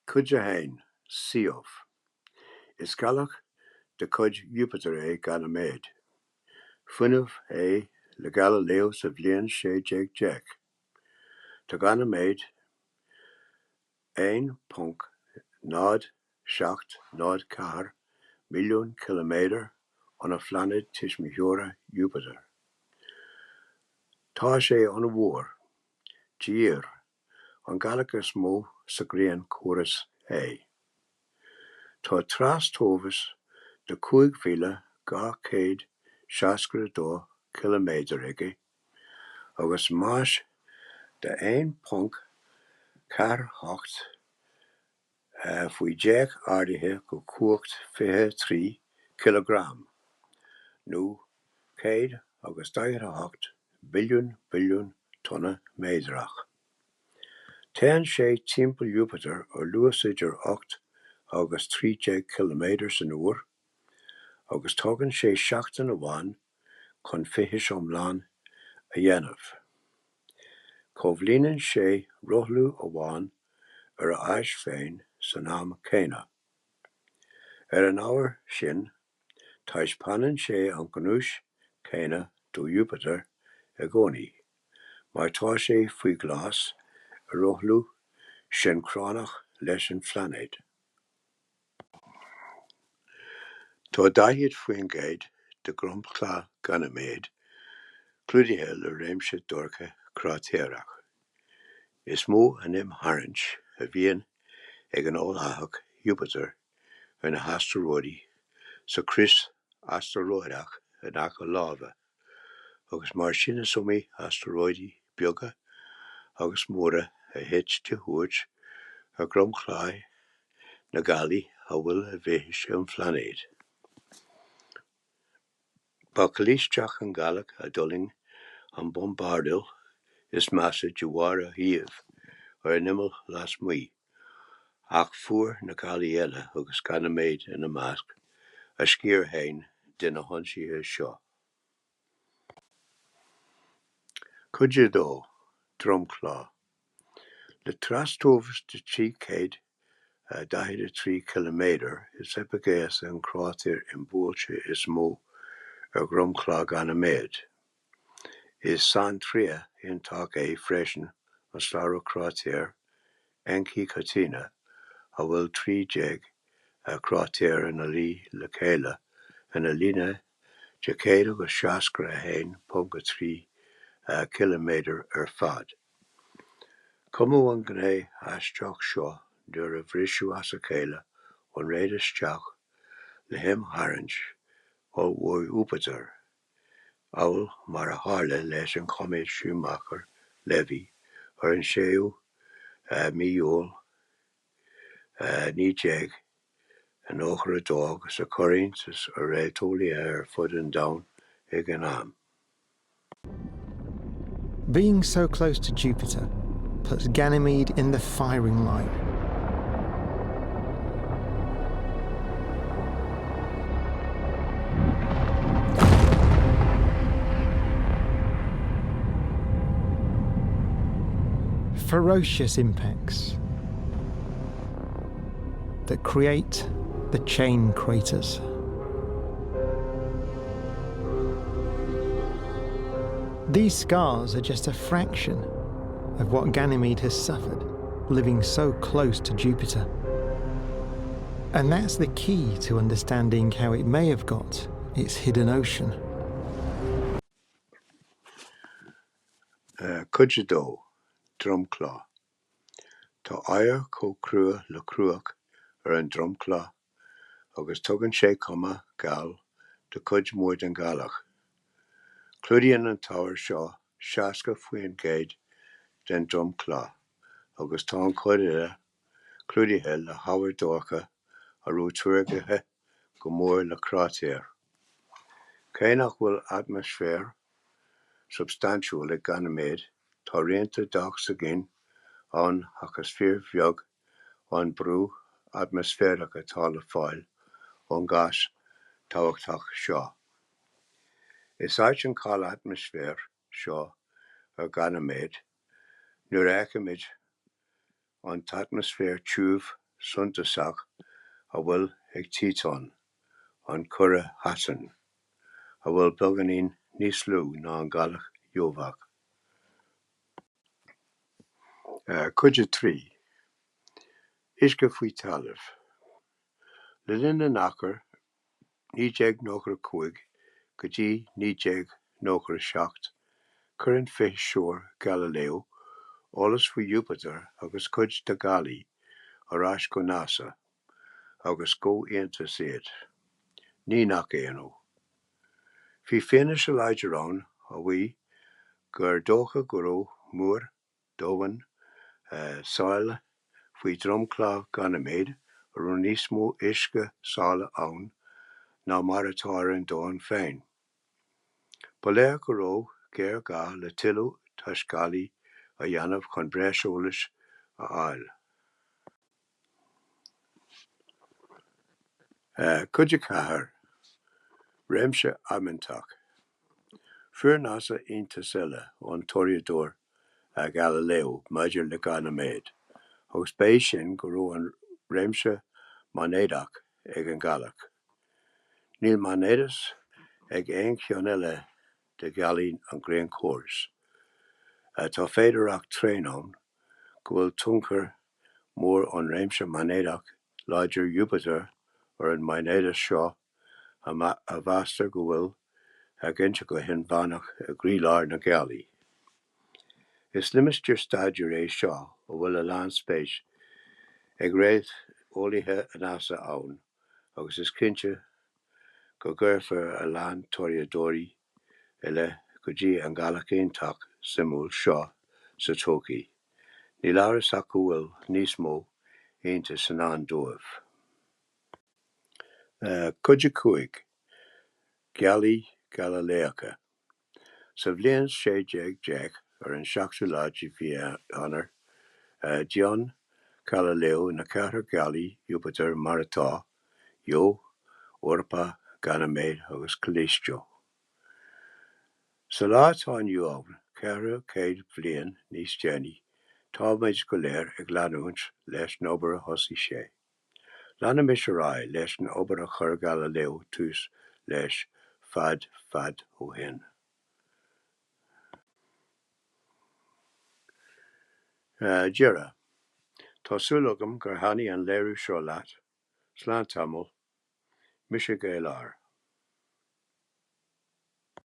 Cuid a haon, Suíomh. Is gealach de chuid Iúpatair é Ganymede. Fuinneamh é le Galileo sa bhliain 1610. Tá Ganymede 1.0704 milliún ciliméadar óna phláinéad tuismitheora Iúpatar. Tá sé an-mhór, d'fhíor, an ghealach is mó sa ghrianchóras é. Tá trastomhas de 5,262 ciliméadar aige agus mais de 1.48 faoi 10 ardaithe go cumhacht 23 cileagram, nó 148 billiún billiún tonna méadrach. Téann sé timpeall Iúpatair ar luas idir 8 agus 13 ciliméadar san uair, agus tógann sé seachtain amháin chun fithis iomlán a dhéanamh. Comhlíonann sé rothlú amháin ar a ais féin san am céanna. Ar an ábhar sin, taispeánann sé an ghnúis chéanna do Iúpatar i gcónaí, mar tá sé faoi ghlas i rothlú sioncronach leis an phláinéad. Tá 40% de dhromchla Ganymede clúdaithe le réimse dorcha cráitéarach. Is mó an imtharraingt a bhíonn ag an ollfhathach Iúpatar ar na hastaróidí sa chrios astaróideach in aice láimhe, agus mar sin is iomaí astaróidí beaga agus móra a thit de thuairt ar dhromchlaí na gealaí amhail i bhfithis an phláinéid. Ba Chaillisteo an ghealach a d'fhulaing an bhombardáil is measa de bharr a shuímh ar an imeall lasmuigh, ach fuair na gealaí eile, agus Ganymede ina measc, a sciar féin de na hionsaithe seo. Cuid a dó, Dromchla. Le trastomhas de 343 ciliméadar, is Aipigéas an cráitéar imbhuailte is mó ar dhromchla Ganymede. Is saintréith iontach é freisin an slabhra cráitéar Encke Catena, a bhfuil 13 chráitéar ina luí le chéile ina líne de 161.3 ciliméadar ar fad. Cumadh an ghné aisteach seo nuair a briseadh as a chéile an réad isteach le himtharraingt ollmhór Iúpatair, amhail mar a tharla leis an chóiméad Schumacher-Levy ar an 6ú Mí Iúil 1992 agus a chuir iontas ar réalteolaithe ar fud an domhain ag an am. Being so close to Jupiter puts Ganymede in the firing line. Ferocious impacts that create the chain craters. These scars are just a fraction of what Ganymede has suffered living so close to Jupiter. And that's the key to understanding how it may have got its hidden ocean. Cuid a dó, Dromchla. Tá oighear chomh crua le cruach ar an dromchla agus tugann sé cuma gheal do chuid mhór den ghealach. Clúdaíonn an t-oighear seo 60% den dromchla agus tá an chuid eile clúdaithe le hábhar dorcha a raibh truaillithe go mór le cráitéir. Cé nach bhfuil atmaisféar substaintiúil ag Ganymede, tá rianta d'ocsaigin ann ach is fíorbheag an brú atmaisféarach atá le fáil ón ngás tábhachtach seo. Is ait an call atmaisféir seo ar Ganymede nuair a fheicimid an t-atmaisféar tiubh suntasach a bhfuil ag Tíotán, an curadh Shatarn, a bhfuil beagáinín níos lú ná an ghealach Gheobhach. Cuid 3, Uisce faoi Thalamh Le linn an achair 1995 go dtí 1997, chuir an fithiseoir Galileo eolas faoi Iúpatar agus cuid dá ghealaí ar ais go NASA, agus chomhaontaigh siad. Ní nach ionadh. Bhí fianaise láidir ann a mhaígh gur dócha go raibh muir dhomhain sáile faoi dhromchla Ghanyméid a raibh níos mó uisce sáile ann ná mar atá ar an Domhan féin. Ba léir go raibh géarghá le tuilleadh taiscéalaí a dhéanamh chun breis eolais a fháil. Cuid 4, Réimse Aimeantach Fuair NASA iontas eile ón tóraíodóir Galileo maidir le Ganymede, agus ba é sin go raibh an réimse maighnéadach ag an ghealach. Níl maighnéadas ag aon cheann eile de ghealaí an ghrianchórais. Tá féidearthacht tréan ann go bhfuil tionchar mór ón réimse maighnéadach láidir Iúpatair ar an maighnéadas seo a mheastar go bhfuil ginte go hinmheánach i gcroílár na gealaí. Is limistéar staidéir é seo a bhfuil a lán spéis ag réalteolaithe NASA ann agus is cinnte go gcuirfear a lán tóraíodóirí eile go dtí an ghealach iontach suimiúil seo sa todhchaí, níl amhras ach go bhfuil níos mó iontas i ndán dóibh. Cuid 5, Gealaí Gaililéacha Sa bhliain 1610, ar an seachtú lá de mhí Eanáir, d'fhionn Galileo na ceithre ghealaí Iúpatair, mar atá, Io, Europa, Ganymede agus Callisto. Sa lá atá inniu ann, 400 bliain níos déanaí, táimid go léir ag leanúint leis an obair a thosaigh sé. Leanaimis ar aghaidh leis an obair a chuir Galileo tús leis fad fad ó shin. Deireadh. Tá súil agam gur thaitnigh an léiriú seo leat. Slán tamall. Mise Gael R.